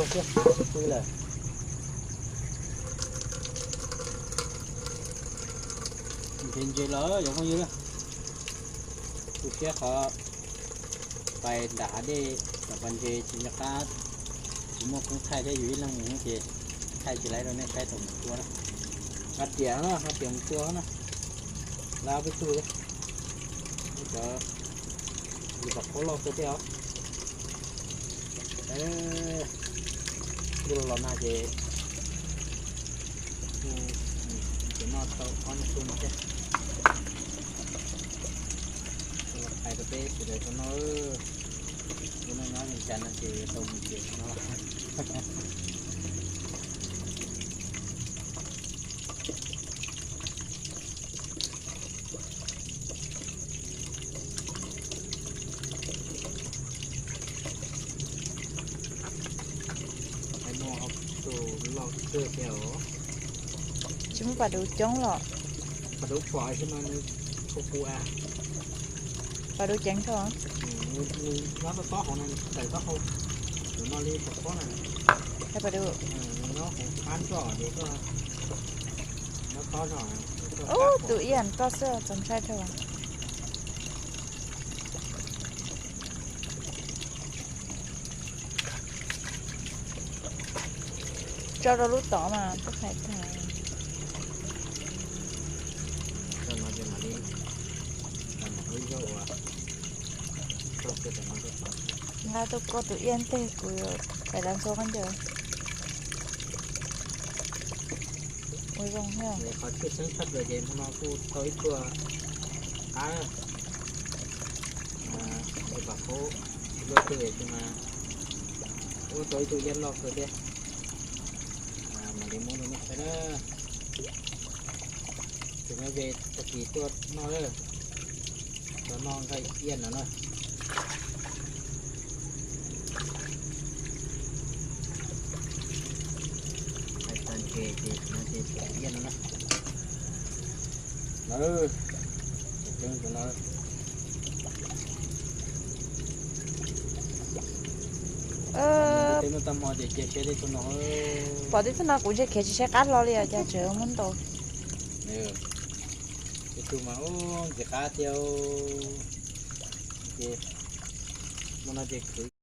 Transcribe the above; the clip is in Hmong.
Pw lawm. Ntse ntse los yog phooj ywg, tu siab qhov pais nram hav dej tom pas ntses tsis nco qab, tsis muaj koob thaij thiab yus ib leeg mus ces thaij tsis laib rau nej saib tau mus tua na. Ho riam no ho riam mus tua na, lab peb tug, cov yus pom qhuav loj kawg thiab os. Ntuj los los nag ces kuv noj tau ob nyuag tug no thiab. Los hais rau peb sawv daws tau noj, lub neej nyob li cas no ces tau mus ces tau noj. Tus loj kawg thiab os. Tsis muaj pas dub coob los? Pas dub pom xwb mas nws qus qus a. Pas dub ceev kawg. Nws nyob tob tob hauv no, nws tsis tawm taub hau. Tus no li pom pob na. Nws nyob hauv qab nroj ces koj nyob tob zog. Ub, tus ib yam koj xwb txaus ntshai dhau. Tso rau lub tod mas tub hais tag. Nqa tuaj koj tus iab ntej kuv pais lawv ntxhua khaub ncaws. Ua zoo thiab. Qhov tshwj xeeb tshaj plaws ces hmo no kuj tau ib tug qab, ib pam qub, tsis luaj twg ces mas ua tau ib tug iab loj kawg thiab. Mam li muab rau nej saib na. Tus nyob ze tag kis tuaj noj lawm. Cov noj nqaij iab no na. Hais tag nrho ces no ces cov iab no na. Lawv, cov no. Teb muaj tag hmo ces cia siab tej tug no. Pom tej tug no kuv ntshe khiav tsis saib qab hlo li os, cas tseem muab ntaus. Tej tug mas ntxim qab thiab. Ces muaj no ces khwv.